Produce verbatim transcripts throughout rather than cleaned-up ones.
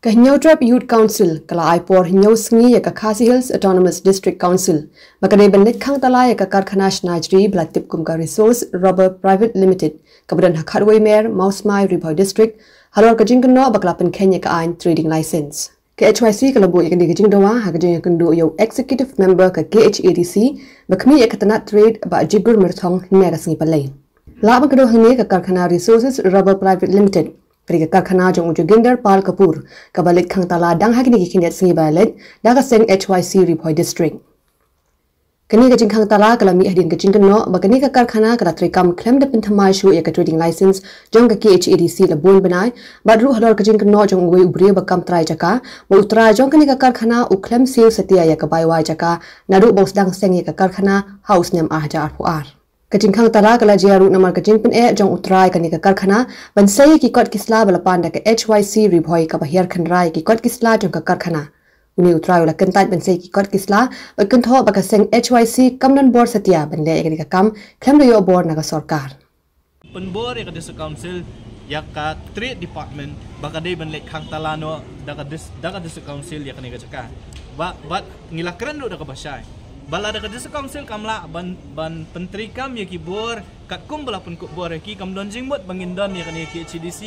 Ka Hynñiewtrep Youth Council ka la ai por hynñiew sngi ïa ka Khasi Hills Autonomous District Council ba ka dei ban leit khang tala ïa ka karkhana shnajri ba la tip kum ka Resource Rubber Private Limited kaba don ha Khatwei Mer, Mawsmai, Ri Bhoi District, halor ka jingkynnoh ba ka la pynkheiñ ïa ka aiñ trading license. Ka H Y C ka la buh ïa kane ka jingdawa ha ka jingïakynduh ïa u Executive Member ka K H A D C ba khmih ïa ka tnat trade Bah Jigur Myrthong hynne ka sngi Palei. Lah ban kdew hangne, ka karkhana Resources Rubber Private Limited ka dei ka karkhana jong u Joginder Pal Kapoor kaba leit khang tala dang ha kine ki khyndiat sngi ba la leit da ka seng H Y C Ri Bhoi District. Kane ka jingkhang tala ka la mih hadien ka jingkynnoh ba kane ka karkhana ka la treikam khlem da pynthymmai shuh ïa ka trading license jong ka K H A D C la bun bnai, bad ruh halor ka jingkynnoh jong uwei u briew ba kam trai jaka ba u trai jong kane ka karkhana u khlem siew satia ïa ka bai wai jaka naduh ba u sdang seng ïa ka karkhana ha u snem ar hajar arphew ar. Ka jingkhang tala ka la jia ruh namar ka jingpyneh jong u trai kane ka karkhana ban sei ïa ki kot ki sla ba la pan da ka H Y C Ri Bhoi kaba hiar khynra ïa ki kot ki sla jong ka karkhana. Une u trai u la kyntait ban sei ïa ki kot ki sla bad kynthoh ba ka seng H Y C kam don bor satia ban leh ïa kane ka kam khlem da ïoh bor na ka sorkar. Pynbor ïa ka District Council ïa ka Trade Department ba ka dei ban leit khang tala noh da ka dis-, da ka District Council ïa kane ka jaka. Ba, bad ngi la kren ruh da kaba shai ba lada ka District Council kam lah ban, ban pyntreikam ïa ki bor katkum ba la pynkup bor ïa ki, kam don jingmut ba ngin don ïa kane ka K H A D C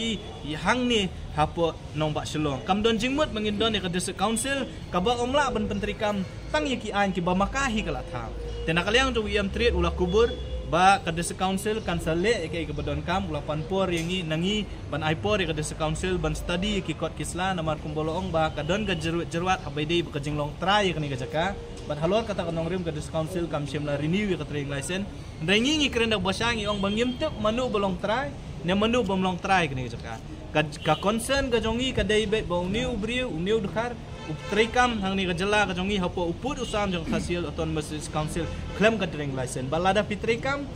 ïa hangne hapoh nongbah Shillong. Kam don jingmut ba ngin don ïa ka District Council kaba ym lah ban pyntreikam tang ïa ki aiñ kiba ma ka hi ka la thaw. Te na ka liang jong u E M Trade u la kubur ba ka District Council kan sa leh ïa kaei kaba donkam, u la pan por ïa ngi, na ngi ban ai por ïa ka District Council ban study ïa ki kot ki sla, namar kumba la ong ba ka don ka jyrwat jyrwat haba ïadei bad ka jinglong trai ïa kane ka jaka. Bad halor kata ka nongrim ka District Council kam shym la renew ïa ka trading license. Hynrei ngi ngi kren da kaba shai, ngi ong ba ngim tip mano ba long trai ne mano bym long trai kane ka jaka. Ka, ka concern ka jong ngi ka dei beit ba une u briew, une u dkhar u treikam hangne ka jylla ka jong ngi hapoh u pud u sam jong ka Khasi Hills Autonomous District Council khlem ka trading license. Ba lada phi treikam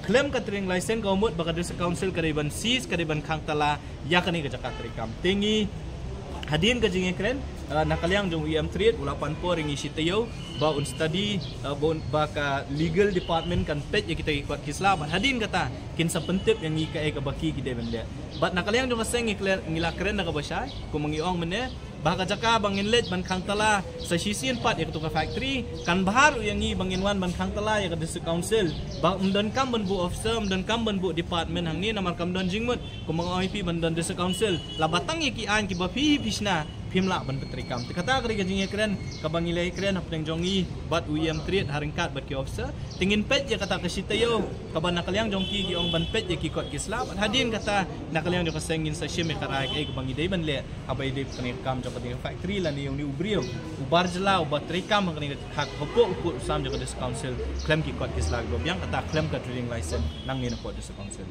khlem ka trading license, ka mut ba ka District Council ka dei ban seize, ka dei ban khang tala ïa kane ka jaka treikam. Te ngi hadien ka jingïakren, eh, na ka liang jong u E M Trade u la pan por ïa ngi shi taïew ba un study, eh, ba un, ba ka legal department kan peit ïa kita ki kot ki sla, bad hadien kata kin sa pyntip ïa ngi kaei kaba ki ki dei ban leh. Bad na ka liang jong ka seng ngi kle-, ngi la kren da kaba shai, kumba ngi ong mynne, ba ka jaka ba ngin leit ban khang tala sa shisien pat ïa katu ka factory kan bha ruh ïa ngi ba ngin wan ban khang tala ïa ka District Council. Ba ym donkam ban buh officer, ym donkam ban buh department hangne, namar kam don jingmut kumba nga ong ïa phi ban don District Council laba tang ïa ki aiñ kiba phi hi phi shna phim lah ban pyntreikam. Te kata ka dei ka jingïakren kaba ngi la ïakren hapdeng jong ngi bad u E M Trade ha ryngkat bad ki officer. Te ngin peit ïa kata ka shi taïew kaba na ka liang jong ki ki ong ban peit ïa ki kot ki sla, bad hadien kata na ka liang jong ka seng ngin sa shim ïa ka rai kaei kaba ngi dei ban leh haba ïadei bad kane ka kam jong kane ka factory lane ïa une u briew uba jylla uba treikam ha kane ka, ha, hapoh u pud u sam jong ka District Council khlem ki kot ki sla kiba biang, kata khlem ka trading license nangne napoh District Council.